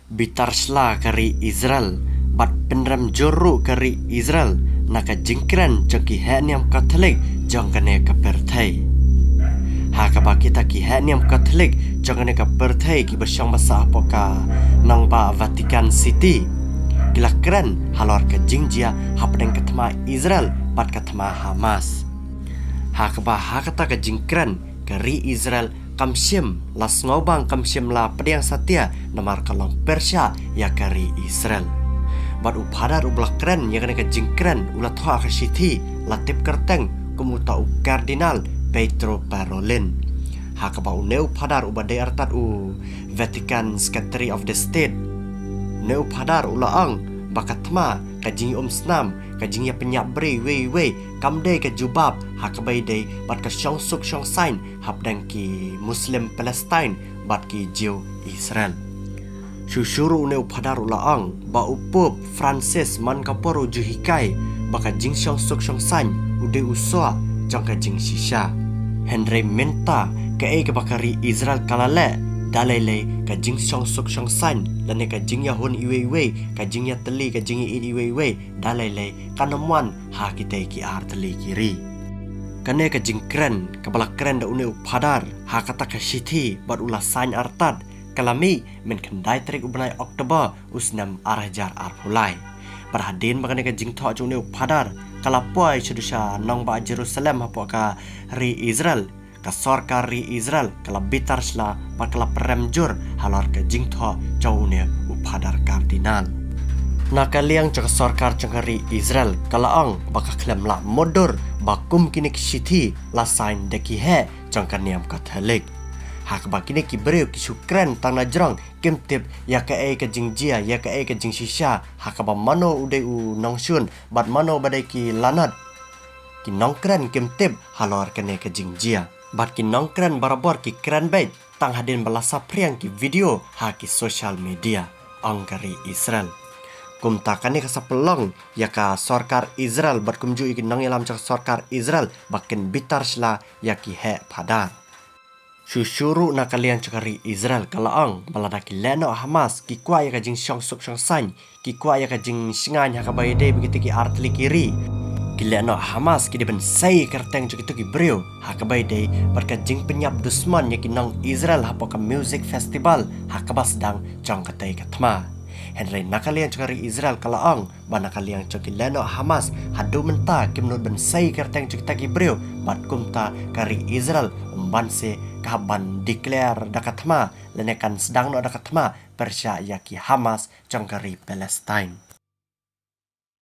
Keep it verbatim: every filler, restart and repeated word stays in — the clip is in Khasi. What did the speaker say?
Bitar sla ka ri Israel bad pynrem jur ruh ka ri Israel na ka jingkren jong ki heh niam Katholik jong kane ka pyrthei. Ha kaba kita ki heh niam Katholik jong kane ka pyrthei kiba shong basa hapoh ka nongbah Vatican City ki la kren halor ka jingjia hapdeng ka thma Israel bad ka thma Hamas. Ha kaba ha kata ka jingkren ka ri Israel kam shym la sngewbang, kam shym la pdiang satia namar ka long pyrshah ïa ka ri Israel. Bad u phadar uba la kren ïa kane ka jingkren u la thoh ka shithi la tip kyrteng kum uta u Cardinal Pietro Parolin. Ha kaba une u phadar uba dei artat u Vatican Secretary of the State, une u phadar u la ong ba ka thma, ka jingïaumsnam, ka jingïapynïap briew iwei iwei kam dei ka jubab ha kaba ïadei bad ka shongsuk shongsaiñ hapdeng ki Muslim Palestine bad ki Jew Israel. Shuh shuh ruh une u phadar u la ong ba u Pope Francis man ka por u ju hikai ba ka jingshongsuk shongsaiñ u dei u soh jong ka jingshisha. Hynrei mynta kaei kaba ka ri Israel ka la leh, da lei lei ka jingshongsuk shongsaiñ lane ka jingïahun iwei iwei, ka jingïatylli, ka jingïaieit iwei iwei, da lei lei kan ym wan ha kitei ki ar tylli ki ri. Kane ka jingkren kaba la kren da une u phadar ha kata ka shithi bad u la saiñ artat ka la mih mynkhyndain tarik u bnai October u snem ar hajar arphew lai. Bad hadien ba kane ka jingthoh jong une u phadar ka la poi sha dusha nongbah Jerusalem hapoh ka ri Israel, ka sorkar ri Israel ka la bitar sla bad ka la pynrem jur halor ka jingthoh jong une u phadar Cardinal. Na ka liang jong ka sorkar jong ka ri Israel ka la ong ba ka khlem lah mutdur ba kum kine ki shithi la saiñ da ki heh jong ka niam Katholik. Ha kaba kine ki briew ki shu kren tang na jrong, kim tip ïa kaei ka jingjia, ïa kaei ka jingshisha, ha kaba mano u dei u nongshun bad mano ba dei ki lanot. Ki nongkren kim tip halor kane ka jingjia. Bad ki nongkren barabor ki kren beit tang hadien ba la saphriang ki video ha ki social media, ong ka ri Israel. Kumta kane ka sa pynlong ïa ka sorkar Israel bad kumjuh ïa ki nongïalam jong ka sorkar Israel ba kin bitar sla ïa ki heh phadar. Shuh shuh ruh na ka liang jong ka ri Israel ka la ong ba lada ki lehnoh Hamas ki kwah ïa ka jingshongsuk shongsaiñ, ki kwah ïa ka jingshngaiñ ha kaba ïadei bad kito ki ar tylli ki ri, ki lehnoh Hamas ki dei ban sei kyrteng jong kito ki briew ha kaba ïadei bad ka jingpynïap dusmon ïa ki nong Israel hapoh ka music festival ha kaba sdang jong katei ka thma. Hynrei na ka liang jong ka ri Israel ka la ong ba na ka liang jong ki lehnoh Hamas haduh mynta kim nud ban sei kyrteng jong kita ki briew bad kumta ka ri Israel ym ban se ka hap ban declare da ka thma lane kan sdang noh da ka thma pyrshah ïa ki Hamas jong ka ri Palestine.